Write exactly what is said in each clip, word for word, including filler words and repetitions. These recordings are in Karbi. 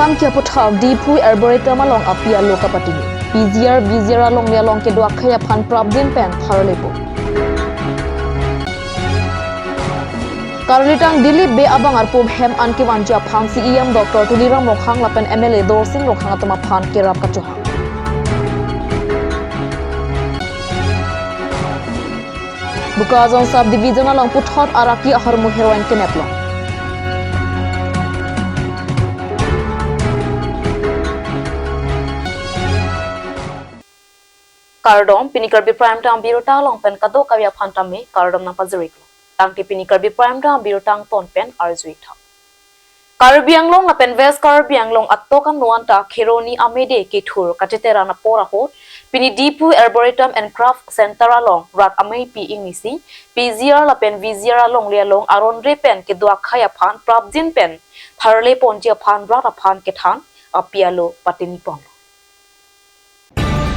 Ang ke aputhak Diphu Arboretum along api alo kapatini. P G R, V G R alongle along kedo akhei aphan prapjin pen tharlepo. Karlitang Dilip Bey abang arpum hem an kevanji aphan C E M Doctor Tuliram Ronghang lapen M L A Dorsing Ronghang atum aphan kerap kachohang. Bokajan Sub Division along puthot araki ahormu heroin kenep long. Kardom, pini Karbi Prime Time birta along pen kadokave aphan tame kardom nangpajirlo. Tangte pini Karbi Prime Time birta angton pen arju-ik tha. Karbi Anglong lapen West Karbi Anglong atok ano anta Kheroni amede kethur kacheteran apor ahut, pini Diphu Arboretum and Craft Center along rat ameipi ingnisi P G R lapen V G R alongle along aron-re pen kedo akhei aphan prapjin pen tharle ponji aphan rat aphan kethan api alo patini pon.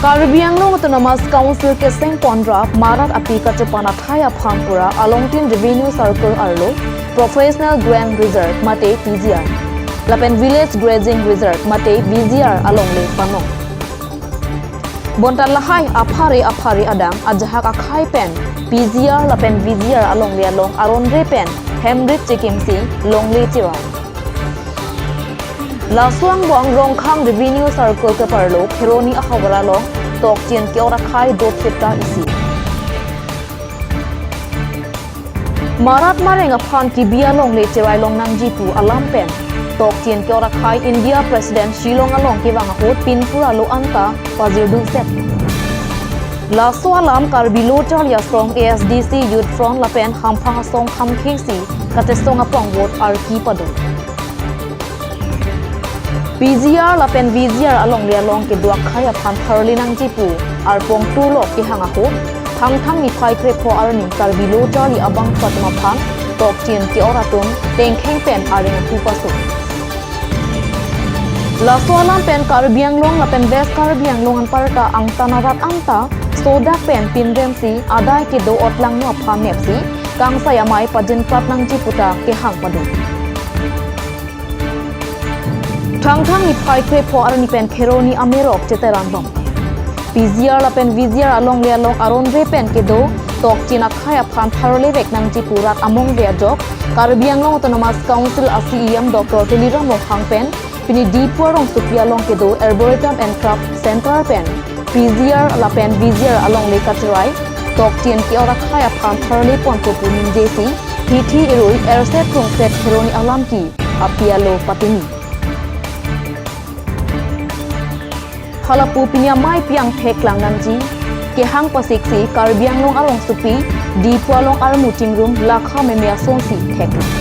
Karbi Anglong Autonomous Council keseng pon rat marat api kachopan akhei aphan pura alongtin Revenue Circle arlo Professional Game Reserve mate P G R lapen Village Grazing Reserve mate V G R alongle panong. Bonta lahai aphare aphare adang ajahak akhei pen P G R lapen V G R alongle along aron-re pen hemrit chekimsi longle cherai. Laso angbong Rongkhang Revenue Circle keparlo Kheroni ahavar along tokchin ke-ot akhei do thipta isi. Marat mareng aphan kebi alongle cherai long nangji pu alam pen tokchin ke-ot akhei India President Shillong along kevang ahut pinpura lo anta pajirdun set. Laso alam Karbi Lo Charli Asong, A S D C, Youth Front lapen Hamphang Asong Khamkhengsi kachesong apong vote arki padun. P G R lapen V G R alongle along kedo akhei aphan tharle nangji pu arpong turlok kehang ahut, Thangthang niphai krepho arni Karbi Lo Charli abangphu atum aphan tokchin ke-ot atum tengkheng pen areng ahu paso. Laso alam pen Karbi Anglong lapen West Karbi Anglong anparta angtan arat anta sodak pen pinremsi adai kedo-ot langno aphan nepsi kangsai amei pajinprat nangji puta kehang padun. Thangthang niphai krepho arni pen Kheroni amerok cheteran bom. P G R lapen V G R alongle along aron-re pen kedo tokchin akhei aphan tharlevek nangji pu rat among ve ajok Karbi Anglong Autonomous Council a C E M Doctor Tuliram Ronghang pen pini Diphu arongsopi along kedo Arboretum and Craft Center pen P G R lapen V G R alongle kacherai tokchin ke-ot akhei aphan tharle ponpo pu ningjesi hithi irui erset krungset Kheroni alam ke api alo patini. Halapu pini amei piang thek lang nangji kehang pasiksi Karbi Anglong arongsopi Diphu along armu chingrum lakha meme asonsi thek lang.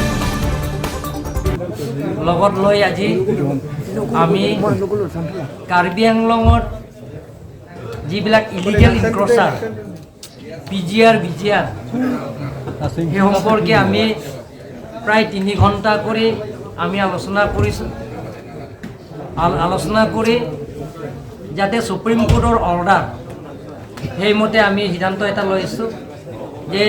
লগত লৈ আজি আমি কাৰ্বি আংলঙত যিবিলাক ইলিগেল ইনক্ৰচাৰ, P G আৰ, ভি জি আৰ, সেই সম্পৰ্কে আমি প্ৰায় তিনি ঘণ্টা কৰি আমি আলোচনা কৰিছোঁ। আল-, আলোচনা কৰি যাতে ছুপ্ৰিম কোৰ্টৰ অৰ্ডাৰ, সেইমতে আমি সিদ্ধান্ত এটা লৈছোঁ যে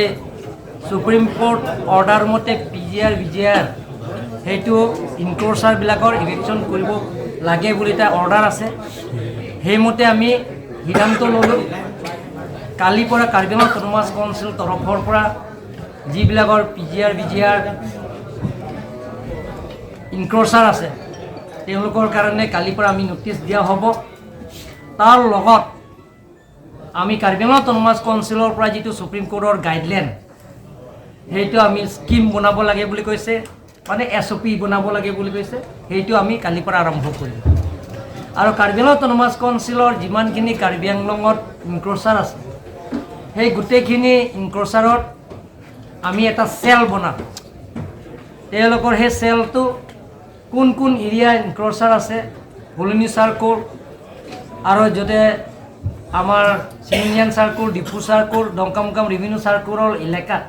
ছুপ্ৰিম কোৰ্ট অৰ্ডাৰ মতে পি জি আৰ, ভি জি আৰ, সেইটো ইনক্ৰচাৰবিলাকৰ ইভিকশ্যন কৰিব লাগে বুলি এটা অৰ্ডাৰ আছে। সেইমতে আমি সিদ্ধান্ত ল'লোঁ। কালিৰ পৰা কাৰ্বি আংলং অট'নমাছ কাউন্সিল তৰফৰ পৰা যিবিলাকৰ পি জি আৰ, ভি জি আৰ ইনক্ৰচাৰ আছে, তেওঁলোকৰ কাৰণে কালিৰ পৰা আমি নটিচ দিয়া হ'ব। তাৰ লগত আমি কাৰ্বি আংলং অট'নমাছ কাউন্সিলৰ পৰা যিটো ছুপ্ৰিম কোৰ্টৰ গাইডলাইন, সেইটো আমি স্কিম বনাব লাগে বুলি কৈছে, মানে এছ অ' পি বনাব লাগে বুলি কৈছে, সেইটো আমি কালিৰ পৰা আৰম্ভ কৰিম। আৰু কাৰ্বি আংলং অট'নমাছ কাউন্সিলৰ যিমানখিনি কাৰ্বি আংলঙত ইনক্ৰচাৰ আছে, সেই গোটেইখিনি ইনক্ৰচাৰত আমি এটা চেল বনাম। তেওঁলোকৰ সেই চেলটো কোন কোন এৰিয়া ইনক্ৰচাৰ আছে, ভলুনি চাৰ্কল আৰু য'তে আমাৰ চিমিনিয়ান চাৰ্কল, ডিফু চাৰ্কল, ডংকামকাম ৰেভিনিউ চাৰ্কলৰ এলেকাত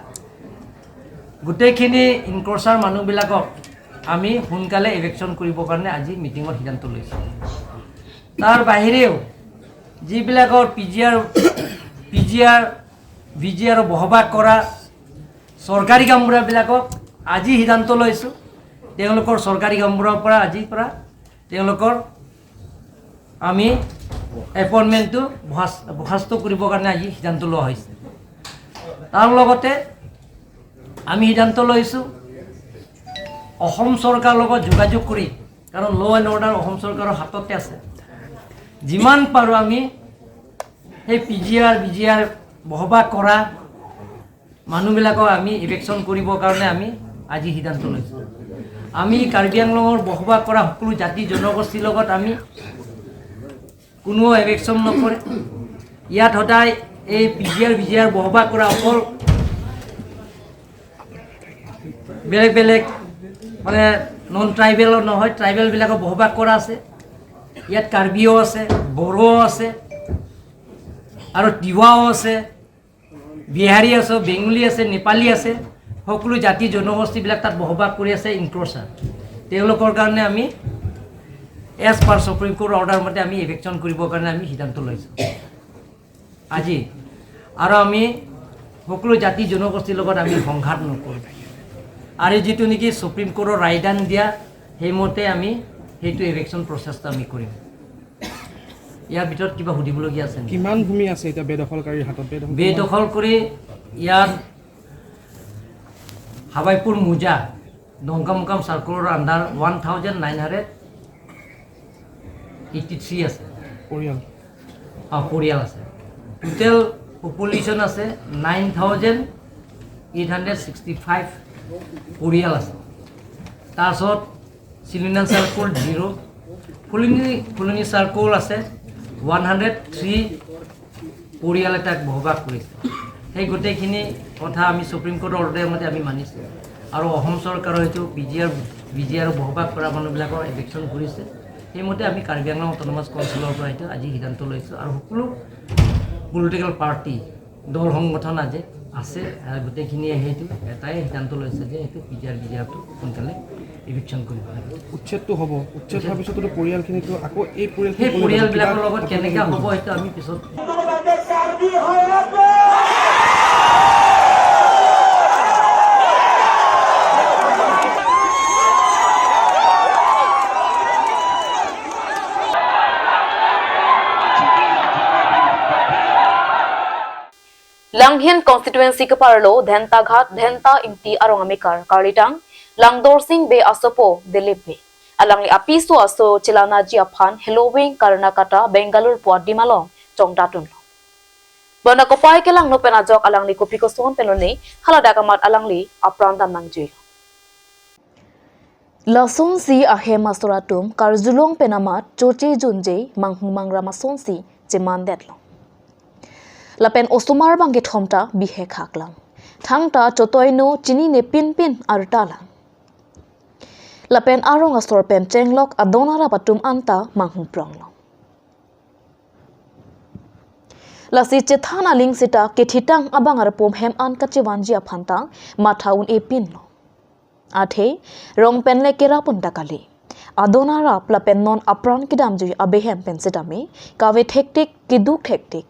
গোটেইখিনি ইনক্ৰচাৰ মানুহবিলাকক আমি সোনকালে ইভিকশ্যন কৰিবৰ কাৰণে আজি মিটিঙত সিদ্ধান্ত লৈছোঁ। তাৰ বাহিৰেও যিবিলাকৰ পি জি আৰ, পি জি আৰ, ভি জি আৰ বসবাস কৰা চৰকাৰী গাঁওবুঢ়াবিলাকক আজি সিদ্ধান্ত লৈছোঁ, তেওঁলোকৰ চৰকাৰী গাঁওবুঢ়াৰ পৰা আজিৰ পৰা তেওঁলোকৰ আমি এপইণ্টমেণ্টটো বৰ্খাস্ত বৰ্খাস্ত কৰিবৰ কাৰণে আজি সিদ্ধান্ত লোৱা হৈছে। তাৰ লগতে আমি সিদ্ধান্ত লৈছোঁ অসম চৰকাৰৰ লগত যোগাযোগ কৰি, কাৰণ ল' এণ্ড অৰ্ডাৰ অসম চৰকাৰৰ হাততে আছে, যিমান পাৰোঁ আমি সেই পি জি আৰ, বি জি আৰ বসবাস কৰা মানুহবিলাকক আমি ইভিকশ্যন কৰিবৰ কাৰণে আমি আজি সিদ্ধান্ত লৈছোঁ। আমি কাৰ্বি আংলঙৰ বসবাস কৰা সকলো জাতি জনগোষ্ঠীৰ লগত আমি কোনো ইভিকশ্যন নকৰে। ইয়াত সদায় এই পি জি আৰ, বি জি আৰ বসবাস কৰা অকল বেলেগ বেলেগ, মানে, নন ট্ৰাইবেলৰ নহয়, ট্ৰাইবেলবিলাকো বসবাস কৰা আছে। ইয়াত কাৰ্বিও আছে, বড়ো আছে, আৰু তিৱাও আছে, বিহাৰী আছে, বেংগলী আছে, নেপালী আছে, সকলো জাতি জনগোষ্ঠীবিলাক তাত বসবাস কৰি আছে, ইনক্ল'জাৰ। তেওঁলোকৰ কাৰণে আমি as per supreme court order মতে আমি ইভিকশ্যন কৰিবৰ কাৰণে আমি সিদ্ধান্ত লৈছোঁ আজি। আৰু আমি সকলো জাতি জনগোষ্ঠীৰ লগত আমি সংঘাত নকৰোঁ। আৰু যিটো নেকি ছুপ্ৰিম কোৰ্টৰ ৰায়দান দিয়া, সেইমতে আমি সেইটো ইভিকশ্যন প্ৰচেছটো আমি কৰিম। ইয়াৰ ভিতৰত কিবা সুধিবলগীয়া আছে নেকি? কিমান ভূমি আছে এতিয়া বেদখলকাৰীৰ হাতত? বেদখল বেদখল কৰি ইয়াত হাবাইপুৰ মোজা, ডংকামুকাম চাৰ্কলৰ under one thousand nine hundred eighty three আছে। পৰিয়াল? অ, পৰিয়াল আছে। টোটেল পপুলেশ্যন আছে nine thousand eight hundred sixty five পৰিয়াল আছে। তাৰপিছত চিলিনান চাৰ্কল জিৰ', ফুলনি ফুলনি চাৰ্কল আছে ওৱান হাণ্ড্ৰেড থ্ৰী পৰিয়ালে তাক বসবাস কৰিছে। সেই গোটেইখিনি কথা আমি ছুপ্ৰিম কোৰ্টৰ অৰ্ডাৰ মতে আমি মানিছোঁ। আৰু অসম চৰকাৰৰ সেইটো পি জি আৰ, বি জি আৰ বসবাস কৰা মানুহবিলাকৰ ইভিকশ্যন কৰিছে। সেইমতে আমি কাৰ্বি আংলং অট'নমাছ কাউন্সিলৰ পৰা সেইটো আজি সিদ্ধান্ত লৈছোঁ। আৰু সকলো পলিটিকেল পাৰ্টি, দল সংগঠন আজি আছে, আৰু গোটেইখিনিয়ে সেইটো এটাই সিদ্ধান্ত লৈছে যে সেইটো পি জি আৰ, বি জি আৰটো সোনকালে ইভিকশ্যন কৰিব লাগে। উচ্ছেদটো হ'ব, উচ্ছেদ হোৱাৰ পিছতো পৰিয়ালখিনিতো আকৌ এই পৰিয়ালখিনি সেই ক'লৈ যাব? পৰিয়ালবিলাকৰ কিবা লগত কেনেকে হ'ব, সেইটো আমি পিছত Langhin constituency keparlo Dhentaghat Dhenta Ingti arong amekar karlitang Langdorsing Bey asopo Dilip Bey, alangli apiso aso chelanaji aphan Halloween Karnakata Bengaluru pu adim along chongdatdunlo. Bonta kopai kelangno pen ajok alangli kopi koson pen lone haladak amat alangli apran dam nangjuilo. Lasonsi ahem asor atum karjulong pen amat choche junje manghumang ram asonsi chemandetlo. Lapen osomar bang kethom ta bihek haklang. Thangta chotoino chinine pinpin arta lang. Lapen arong asor pen chenglok adon arap atum anta manghumpronglo. Lasi chethan aling sita kethitang abang arpum hem an kachevanji aphan ta matha un-e pinlo. Athe rong pen le kerap un ta kali. Adon arap lapen non apran kedamjui abehem pen sitame kave thektik, keduk thektik.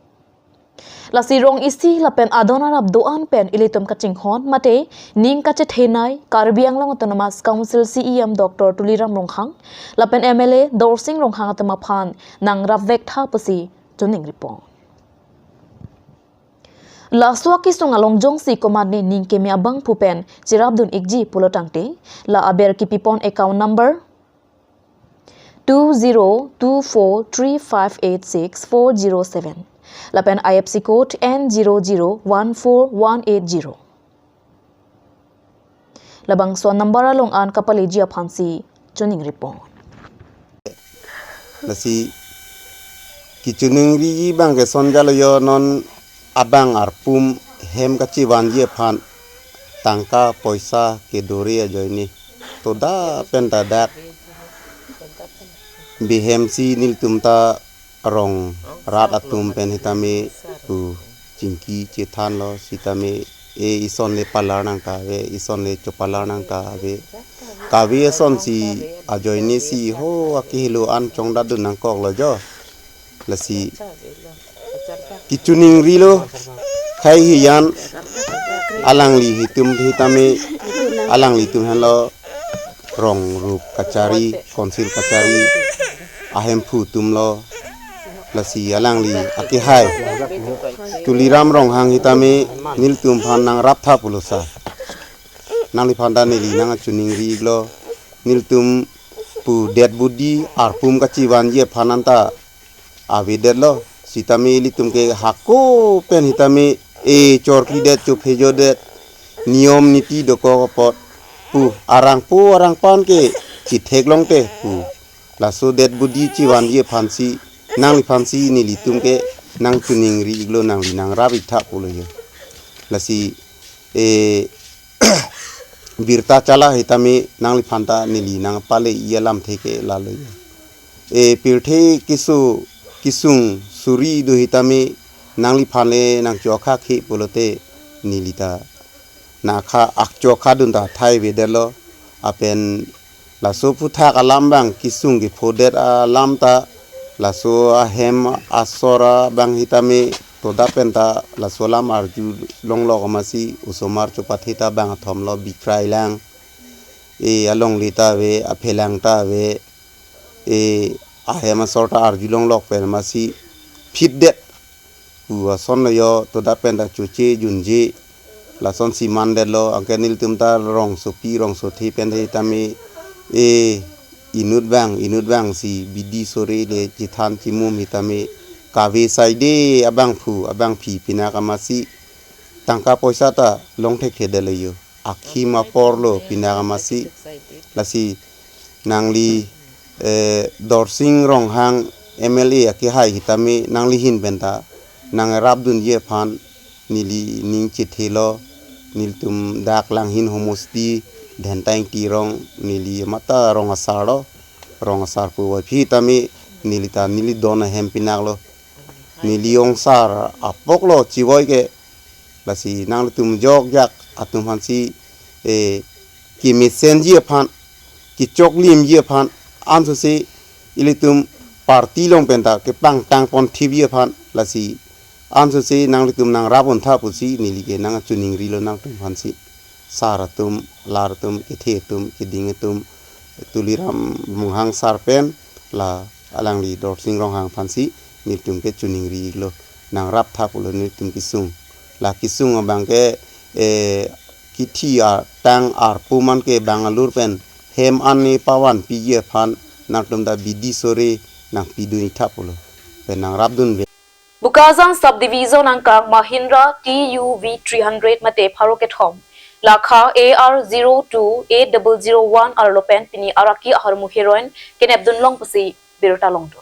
Lasi rong isi lapen adon arap do-an pen ilitum kachinghon mate ning kachethenei Karbi Anglong Autonomous Council C E M Doctor Tuliram Ronghang lapen M L A Dorsing Ronghang atum aphan nangrapvek tha pusi choningri pon. Laso akesung along jongsi komatne ning keme abangphu pen cherapdun ikji pulo tangte, la aber kipipon account number two zero two four three five eight six four zero seven lapen I F S C code N zero zero one four one eight zero. Labangso number along an kapaleji aphansi choningri pon. Lasi kechoningri bang ke son jalo yo, non abang arpum hem kachevanji aphan tangka poisa kedore ajoine. Toda pen ta dak bihemsi nelitum ta rong rat atum pen sitame pu chingki chethanlo sitame, e, ison le palar nangkave, ison le chopalar nangkave. Kave asonsi ajoine si ho akehelo an chongdatdun nangkoklo jo. Lasi kechoningri lo khai hiyan alangli hitum hitame alanglitum henlo rong rup kachari, council kachari, ahemphu atumlo, lasi alangli akehai Tuliram Ronghang sitame nelitum aphan nangraptha pulo sir. Nangliphan ta neli nangchiningri-iklo, nelitum pu dead body arpum kachivanji aphan anta avedetlo, sitame ilitum ke hako pen sitame e chorklidet chophejodet niyom niti dokok apot pu arangpo arangpan ke chitheklongte pu laso dead body chivanji aphansi nangliphansi nelitum ke nangchiningri-iklo, nangli nangrap-iktha pulo jo. Lasi e birta chala sitame nangliphan ta neli nangpale-i alamthe ke lalo jo. E pirthe keso kesung suri do sitame nangliphan le nangchokhakhe pulote neli ta nangkha akchokhadun ta thai avedetlo, lapen laso aphuthak alam abang kesung kephodet alam ta laso ahem asor abang sitame toda pen ta laso alam arjulonglok amatsi osomar chopathe ta bangkethomlo, bikrailang, e alongle ta ave, aphelang ta ave, e ahem asor ta arjulonglok pen amatsi phitdet pu asonlo jo, toda pen ta choche junje lasonsi mandetlo, anke nelitum ta rongsopi rongsothe pen sitame e inut abang inut abangsi bidi sore le chethan chimum sitame kave saide abangphu abangphi pinak amatsi tangka poisa ta longthekthedetlo jo, akhim aporlo pinak amatsi. Lasi nangli eh, Dorsing Ronghang M L A akehai sitame nangli ahin pen ta nangrapdunji aphan neli ning chethelo, nelitum dak Langhin homosti Dhentang Tirong, neli mata rong asarlo, rong asar pu aphi tame neli ta neli don ahem pinaklo, neli ongsar apoklo chivoi ke. Lasi nanglitum jokjak atum aphansi e kemesenji aphan, kechoklimji aphan, ansose ilitum party along pen ta kepangtangponthipji aphan, lasi ansose nanglitum nangrapontha pusi neli ke nangchiningrilo nangtum aphansi. Sar atum, lar atum, kethe atum, keding atum, Tuliram Ronghang sar pen la alangli Dorsing Ronghang aphansi nelitum ke chiningri-iklo, nangraptha pulo nelitum kesung. La kesung abang ke, eh, kithi atang arpum an ke Bangalore pen hem an ne pavanpiji aphan nangtum ta bidi sore nangpidun-iktha pulo, pen nangrapdunve. Bokajan Subdivision angkang Mahindra T U V three hundred mate pharo kethom, lakha A R zero two eight double zero one arlo pen pini araki ahormu heroin kenepdunlong pusi birta longdun.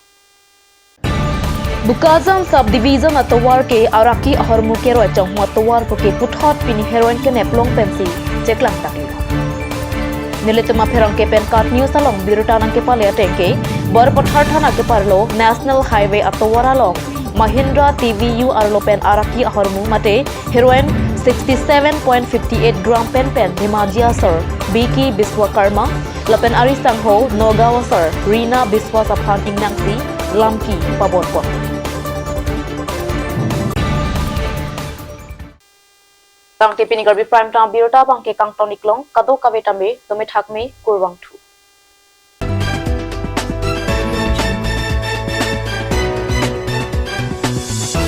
Bokajan Subdivision atovar ke araki ahormu keroi chonghu atovar pu ke puthot pini heroin keneplong pensi cheklang taklo. Nelitum apherangke pen KAT News along birta nangkepale ateng ke, Borpathar thana keparlo National Highway atovar along Mahindra T V U arlo pen araki ahormu mate heroin sixty seven point fifty eight gram pen pen Dhemaji asor Biki Biswakarma lapen ari sangho Nagaon asor Rina Biswas aphan ingnangsi lamki pabonpon. Tangte pini Karbi Prime Time birta abang ke kangton-iklong, kadokave tame, tame thakme, kurvangthu.